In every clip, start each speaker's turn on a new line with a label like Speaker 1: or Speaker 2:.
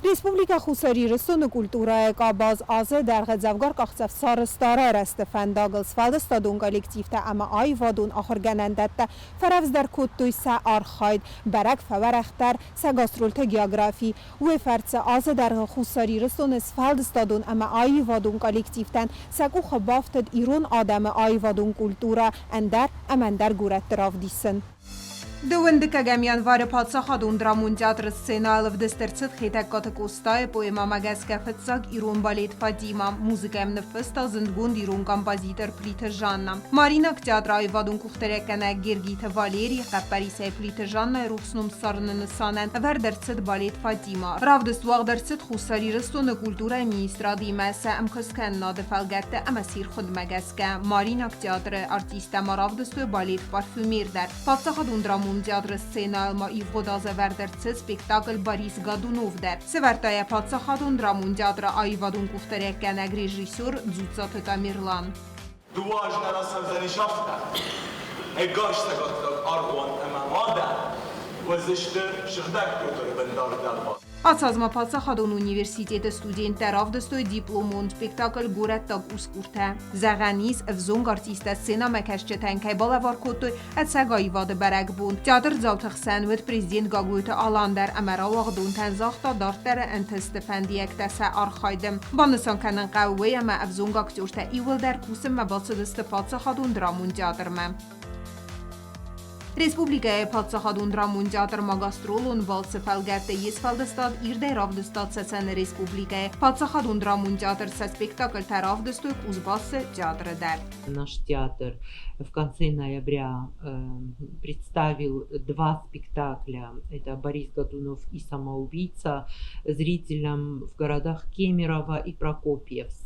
Speaker 1: Республикӕ Хуссар Ирыстоны культурӕйы къабаз азы дӕргъы дзӕвгар къахдзӕф сарӕзта райрӕзты фӕндагыл. Сфӕлдыстадон коллективтӕ ӕмӕ аивадон ахуыргӕнӕндӕттӕ фӕрӕвдздӕр кодтой сӕ архайд, бӕрӕг фӕуӕрӕхдӕр сӕ гастролты географи. Уый фӕрцы азы дӕргъы Хуссар Ирыстоны сфӕлдыстадон ӕмӕ аивадон коллективтӕн сӕ къухы бафтыд ирон адӕмы аивадон культурӕ ӕндӕр ӕмӕ ӕндӕр горӕтты равдисын. Дыууындыккӕгӕм январы Паддзахадон драмон театры сценӕйыл ӕвдыст ӕрцыд Хетӕгкаты Къостайы поэмӕмӕ гӕсгӕ фыццаг ирон балет «Фатима». Музыкӕ йӕм ныффыста зындгонд ирон композитор Плиты Жанна. Маринаг театры аивадон къухдариуӕггӕнӕг Гергиты Валерийы хъӕппӕрисӕй Плиты Жаннайы рухс ном ссарыны нысанӕн ӕвӕрд ӕрцыд балет «Фатима». Равдыст уагъд ӕрцыд Хуссар Ирыстоны культурӕйы министрадимӕ сӕ ӕмкуысткӕнынады фӕлгӕтты ӕмӕ сирхуындмӕ гӕсгӕ. Маринаг театры артисттӕ ма равдыстой балет «Парфюмер» дӕр. Паддзахадон драмон театры сценӕйыл ма ивгъуыд аз ӕвӕрд ӕрцыд спектакль «Борис Годунов» дӕр. Сӕвӕрдта йӕ Паддзахадон драмон театры аивадон къухдариуӕггӕнӕг режиссер Дзуццаты Тамерлан.
Speaker 2: Дыууӕ азы нӕ рацӕудзӕнис афтӕ. Ӕгас цӕгаттаг аргъуан ӕмӕ мадӕ уыдзысты сыгъдӕг Петры бындары дӕлбар.
Speaker 1: Ацы аз ма паддзахадон университеты студенттӕ равдыстой дипломон спектакль «Горӕттаг усгуртӕ». Зӕгъӕн ис, ӕвзонг артисттӕ сценӕмӕкӕсджытӕн кӕй балӕвар кодтой ӕцӕг аивады бӕрӕгбон. Театрдзауты хсӕн уыд президент Гаглойты Алан дӕр ӕмӕ рауагъдонтӕн загъта дарддӕры ӕнтысты фӕндиӕгтӕ сӕ архайды. Банысан кӕнын хъӕуы уый, ӕмӕ ӕвзонг актертӕ иууылдӕр кусынмӕ бацыдысты паддзахадон драмон театрмӕ. Республикӕйы паддзахадон драмон театрмӕ гастролон балцы фӕлгӕтты йе сфӕлдыстад ирдӕй равдыста Цӕцӕны республикӕйы. Паддзахадон драмон театр сӕ спектакльтӕ равдыстой Кузбассы театры дӕр.
Speaker 3: Наш театр в конце ноября представил два спектакля. Это «Борис Годунов и самоубийца» зрителям в городах Кемерово и Прокопьевск.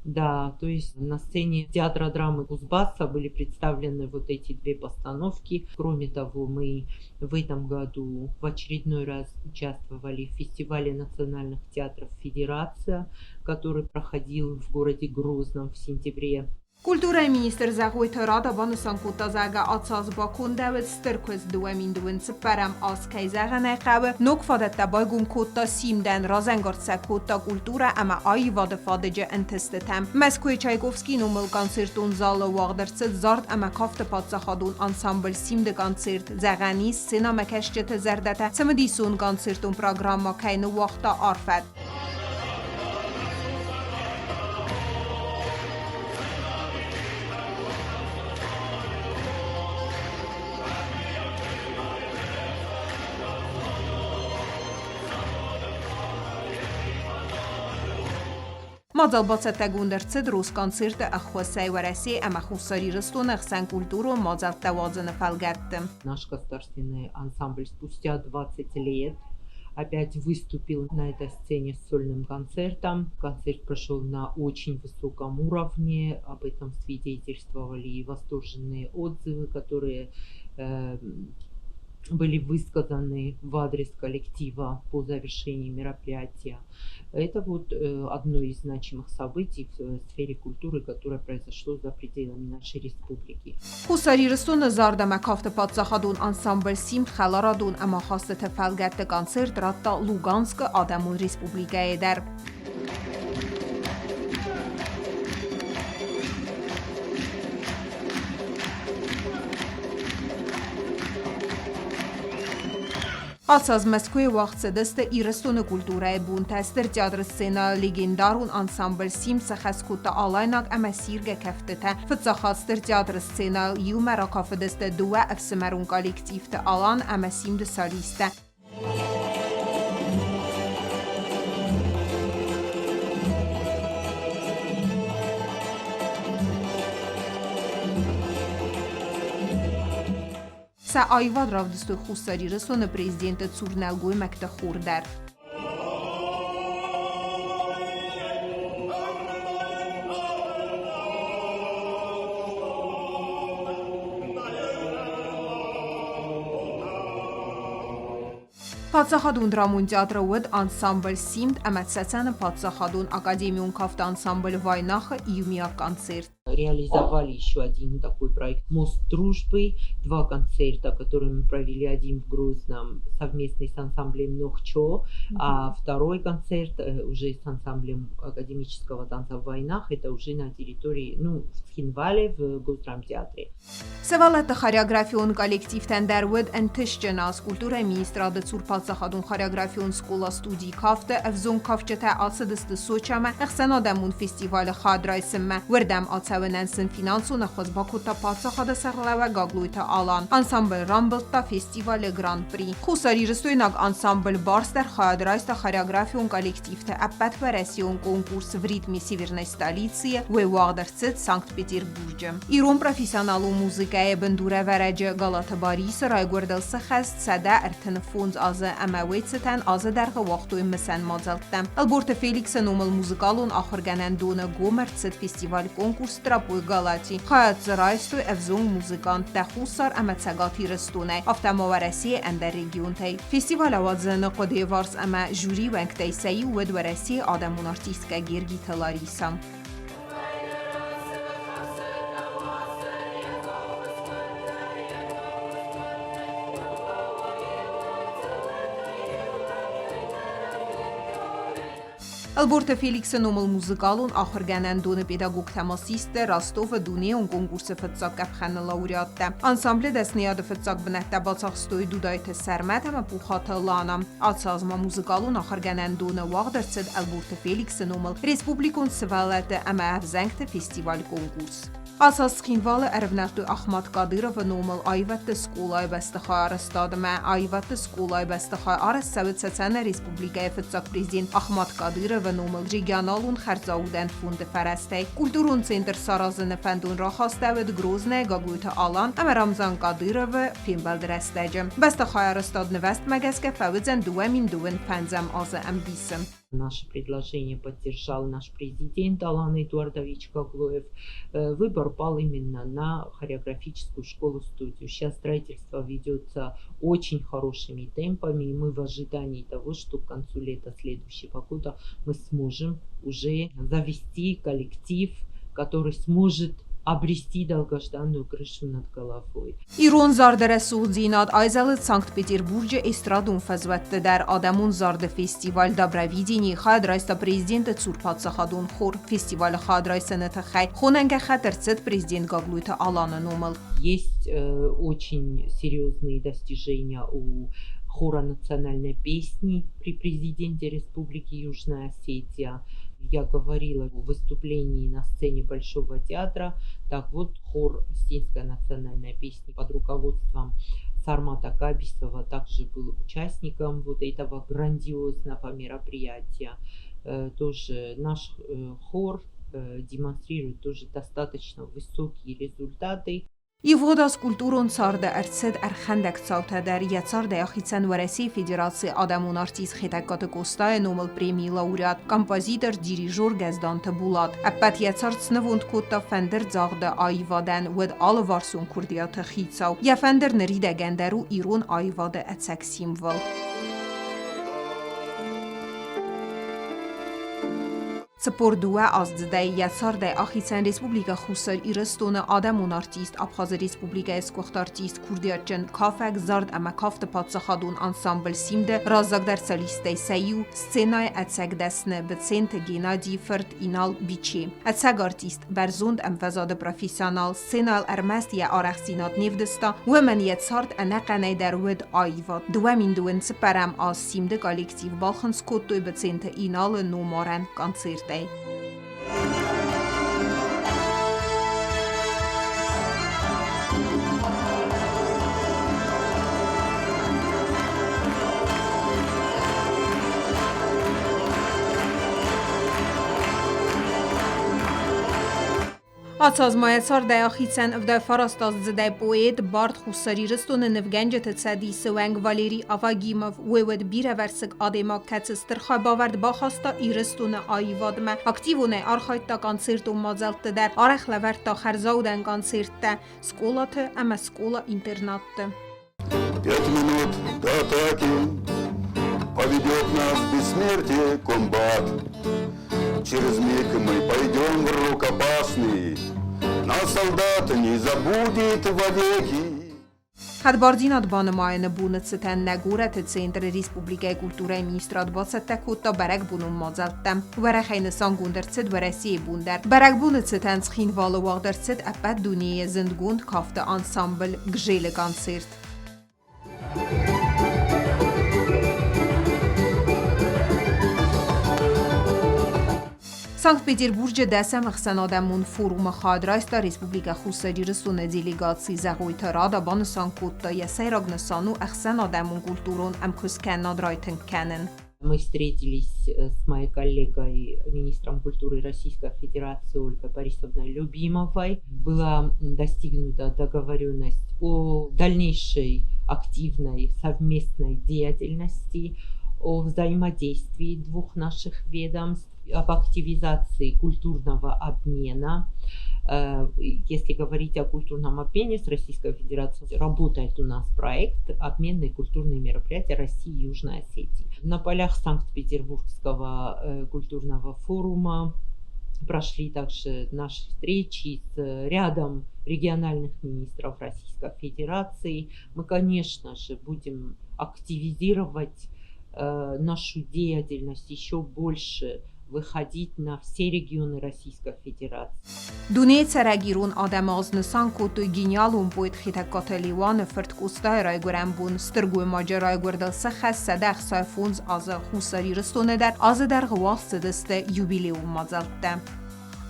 Speaker 3: Да, то есть на сцене театра драмы Кузбасса были представлены вот эти две постановки. Кроме того, мы в этом году в очередной раз участвовали в фестивале национальных театров «Федерация», который проходил в городе Грозном в сентябре.
Speaker 1: Культурӕйы министр Зӕгъойты Рада банысан кодта, зӕгъгӕ, ацы аз бакондӕуыд стыр куыст 2024 аз, кӕй зӕгъын ӕй хъӕуы, ног фадӕттӕ байгом кодта Симдӕн, разӕнгард сӕ кодта культурӕ ӕмӕ аивады фадыджы ӕнтыстытӕм. Мӕскуыйы Чайковскийы номыл концертон залы уагъд ӕрцыд зард ӕмӕ кафты паддзахадон ансамбль Симды концерт. Зӕгъӕн ис, сценӕмӕкӕсджыты зӕрдӕтӕ цымыдисон концертон программӕ кӕй ныууагъта арфӕ. Мадзал бацӕттӕгонд ӕрцыд Росконцерты ӕххуысӕй Уӕрӕсе ӕмӕ Хуссар Ирыстоны ӕхсӕн культурон мадзӕлттӕ уадзыны фӕлгӕтты.
Speaker 3: Наш государственный ансамбль спустя 20 лет опять выступил на этой сцене с сольным концертом. Концерт прошел на очень высоком уровне, об этом свидетельствовали и восторженные отзывы, которые были высказаны в адрес коллектива по завершении мероприятия. Это вот одно из значимых событий в сфере культуры, которое произошло за пределами нашей республики.
Speaker 1: Хуссар Ирыстоны зард ӕмӕ кафты паддзахадон ансамбль «Симд» хӕларадон ӕмахастыты фӕлгӕтты концерт радта Луганскы Адӕмон Республикӕйы дӕр. Ацы аз Мӕскуыйы уагъд цыдысты Ирыстоны культурӕйы бонтӕ. Стыр театры сценӕйыл легендарон ансамбль «Симд» сӕххӕст кодта алайнаг ӕмӕ сиргӕ кӕфтытӕ. Фыццаг хатт Стыр театры сценӕйыл иумӕ ракафыдысты дыууӕ ӕфсымӕрон коллективты «Алан» ӕмӕ «Симд»-ы солисттӕ. Сӕ аивад равдыстой Хуссар Ирыстоны президенты цур нӕлгоймӕгты хор дӕр. Паддзахадон драмон театры уыд ансамбль «Симд» ӕмӕ Цӕцӕны паддзахадон академион кафты ансамбль «Вайнах»-ы иумиаг концерт.
Speaker 3: Реализовали еще один такой проект «Мост дружбы», два концерта, которые мы провели, один в Грозном совместный с ансамблем «Нохчо», а второй концерт уже с ансамблем академического танца в Войнах, это уже на территории, ну, в Цхинвале, в Госдрамтеатре.
Speaker 1: Сывӕллӕтты хореографион коллективтӕн дӕр уыд ӕнтыстджын аз. Культурӕйы министрады цур паддзахадон хореографион скъола-студийы кафты ӕвзонг кафджытӕ ацыдысты Сочамӕ ӕхсӕнадӕмон фестивалы хайад райсынмӕ. Уырдӕм ацӕуынӕн сын финансон ӕххуыс бакодта паддзахады сӕргълӕууӕг Гаглойты Алан. Ансамбль рамбылдта фестивалы гран-при. Хуссарирыстойнаг ансамбль Барс дӕр хайад райста хореографион коллективты ӕппӕтуӕрӕсеон конкурс В ритме северной столицы-йы, уый уагъд ӕрцыд Санкт-Петербурджы. Ирон профессионалон музыкӕйы бындурӕвӕрӕджы Галаты Барисы райгуырдыл сыхӕст 135 азы ӕмӕ уый цытӕн азы дӕргъы уагътой мысӕн мадзӕлттӕ. Ӕлборты Феликсы номыл музыкалон ахуыргӕнӕндоны гом ӕрцыд фестиваль-конкурс Тропой Галати. Хайад дзы райстой ӕвзонг музыканттӕ Хуссар ӕмӕ Цӕгат Ирыстонӕй, афтӕ ма Уӕрӕсейы ӕндӕр регионтӕй. Фестиваль ауадзыны хъуыдыйы варс ӕмӕ жюри уӕнгтӕй сӕ иу уыд Уӕрӕсейы адӕмон артисткӕ Гергиты Лариса. Ӕлборты Феликсы номыл музыкалон ахуыргӕнӕндоны педагогтӕ-массисттӕ Ростовы дунейон конкурсы фыццаг къӕпхӕны лауреаттӕ. Ансамблы дӕсныйады фыццаг бынӕттӕ бацахстой Дудайты Сӕрмӕт ӕмӕ Пухаты Лана. Ацы аз ма музыкалон ахуыргӕнӕндоны уагъд ӕрцыд Ӕлборты Феликсы номыл республикон сывӕллӕтты ӕмӕ ӕвзӕнгты фестиваль-конкурс. Ацы аз Цхинвалы ӕрывнӕлдтой Ахмат Кадыровы номыл аивӕдты скъолайы бӕстыхай арӕзтадмӕ. Аивӕдты скъолайы бӕстыхай арӕзт цӕуы Цӕцӕны республикӕйы фыццаг президент Ахмат Кадыровы номыл регионалон хӕрзаудӕн фонды фӕрӕзтӕй. Культурон центр саразыны фӕндон рахастӕуыд Грознайы Гаглойты Алан ӕмӕ Рамзан Кадыровы фембӕлды рӕстӕджы. Бӕстыхай арӕзтад нывӕзтмӕ гӕсгӕ фӕуыдзӕн 2025 азы ӕмбисы.
Speaker 3: Наше предложение поддержал наш президент Алан Эдуардович Гаглоев. Выбор пал именно на хореографическую школу-студию. Сейчас строительство ведется очень хорошими темпами, и мы в ожидании того, что к концу лета следующего года мы сможем уже завести коллектив, который сможет обрести долгожданную крышу над головой.
Speaker 1: Ирон зарды рӕсугъддзинад айзӕлыд Санкт-Петербурджы эстрадон фӕзуӕтты дӕр. Адӕмон зарды фестиваль Добровидение хайад райста президенты цур паддзахадон хор. Фестивалы хайад райсыны тыххӕй хонӕн гӕххӕтт ӕрцыд президент Гаглойты Аланы номыл.
Speaker 3: Есть очень серьезные достижения у хора национальной песни при президенте Республики Южная Осетия. Я говорила о выступлении на сцене Большого театра. Так вот, хор «Осетинская национальная песня» под руководством Сармата Кабисова также был участником вот этого грандиозного мероприятия. Тоже наш хор демонстрирует тоже достаточно высокие результаты.
Speaker 1: Ивгъуыд аз культурон царды ӕрцыд ӕрхӕндӕг цаутӕ дӕр. Йӕ цардӕй ахицӕн Уӕрӕсейы Федерацийы адӕмон артист Хетӕгкаты Къостайы номыл премийы лауреат, композитор, дирижер Гӕздӕнты Булат. Ӕппӕт йӕ цард снывонд кодта фӕндырдзагъды аивадӕн, уыд алыварсон курдиаты хицау. Йӕ фӕндыр ныридӕгӕн дӕр у ирон аивады ӕцӕг символ. 42 аздзыдӕй йӕ цардӕй ахицӕн Республикӕ Хуссар Ирыстоны адӕмон артист, Абхазы Республикӕйы сгуыхт артист, курдиатджын кафӕг, зард ӕмӕ кафты паддзахадон ансамбль Симд-ы раззагдӕр солисттӕй сӕ иу, сценӕйы ӕцӕг дӕсны Быценты Геннадийы фырт Инал Биче. Ӕцӕг артист, бӕрзонд ӕмвӕзады профессионал, сценӕйыл ӕрмӕст йӕ арӕхстдзинад не вдыста, уымӕн йӕ цард ӕнӕхъӕнӕй дӕр уыд аивад. 2024 аз Симд-ы коллектив балхынцъ кодтой Быценты Иналы номарӕн концертӕй. Ацы аз ма йӕ цардӕй ахицӕн 79-аздзыдӕй поэт, бард Хуссар Ирыстоны нывгӕнджыты цӕдисы уӕнг Валерий Авагимов. Уый уыд бирӕвӕрсыг адӕймаг, кӕцы стыр хайбавӕрд бахаста Ирыстоны аивадмӕ. Активонӕй архайдта концертон мадзӕлтты дӕр, арӕх лӕвӕрдта хӕрзаудӕн концерттӕ скъолаты ӕмӕ скъола-интернатты.
Speaker 4: 5 минут до атаки поведет нас в бессмертие комбат. Через миг мы пойдем в рукопашный. Нас солдат не забудет вовеки.
Speaker 1: Хӕдбардзинад банымайыны боны цытӕн нӕ горӕты центры республикӕйы культурӕйы министрад бацӕттӕ кодта бӕрӕгбонон мадзӕлттӕ. Уӕрӕхӕй нысангонд ӕрцыд Уӕрӕсейы бон дӕр. Бӕрӕгбоны цытӕн Цхинвалы уагъд ӕрцыд ӕппӕт дунейы зындгонд кафты ансамбль Гжелы концерт. Санкт-Петербурджы дӕсӕм ӕхсӕнадӕмон форумы хайад райста Республикӕ Хуссар Ирыстоны делегаци Зӕгъойты Рада банысан кодта, йӕ сӕйраг нысан у ӕхсӕнадӕмон культурон ӕмкуысткӕнынад райтынг кӕнын.
Speaker 3: Мы встретились с моей коллегой, министром культуры Российской Федерации Ольгой Борисовной Любимовой. Была достигнута договоренность о дальнейшей активной совместной деятельности, о взаимодействии двух наших ведомств, об активизации культурного обмена. Если говорить о культурном обмене с Российской Федерацией, работает у нас проект «Обменные культурные мероприятия России и Южной Осетии». На полях Санкт-Петербургского культурного форума прошли также наши встречи с рядом региональных министров Российской Федерации. Мы, конечно же, будем активизировать нашу деятельность еще больше, выходить на все регионы Российской Федерации.
Speaker 1: Дунейы цӕрӕг ирон адӕмы аз нысан кодтой гениалон поэт Хетӕгкаты Леуаны фырт Къостайы райгуырӕн бон. Стыр гоймаджы райгуырдыл сӕххӕст 165 азы. Хуссар Ирыстоны дӕр азы дӕргъы уагъд цыдысты юбилейон мадзӕлттӕ.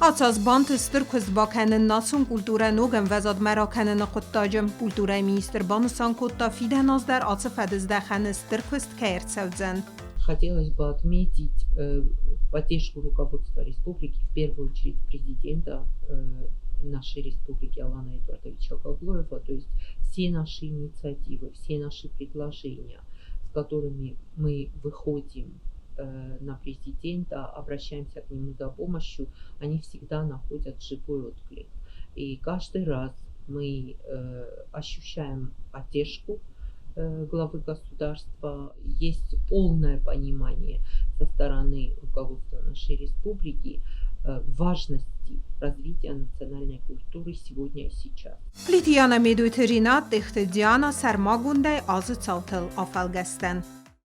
Speaker 1: Ацы аз бантыст стыр куыст бакӕнын национ культурӕ ног ӕмвӕзадмӕ ракӕныны хъуыддаджы. Культурӕйы министр банысан кодта, фидӕн аз дӕр ацы фӕдыздӕхӕны стыр куыст кӕй ӕрцӕудзӕн.
Speaker 3: Хотелось бы отметить поддержку руководства республики, в первую очередь президента нашей республики Алана Эдуардовича Гаглоева. То есть все наши инициативы, все наши предложения, с которыми мы выходим на президента, обращаемся к нему за помощью, они всегда находят живой отклик. И каждый раз мы ощущаем поддержку главы государства, есть полное понимание со стороны руководства нашей республики важности развития национальной культуры сегодня и сейчас.
Speaker 1: Плиты Яна, Медойты Ринат, Тъехты Диана, сӕрмагондӕй азы цаутыл афӕлгӕстӕн.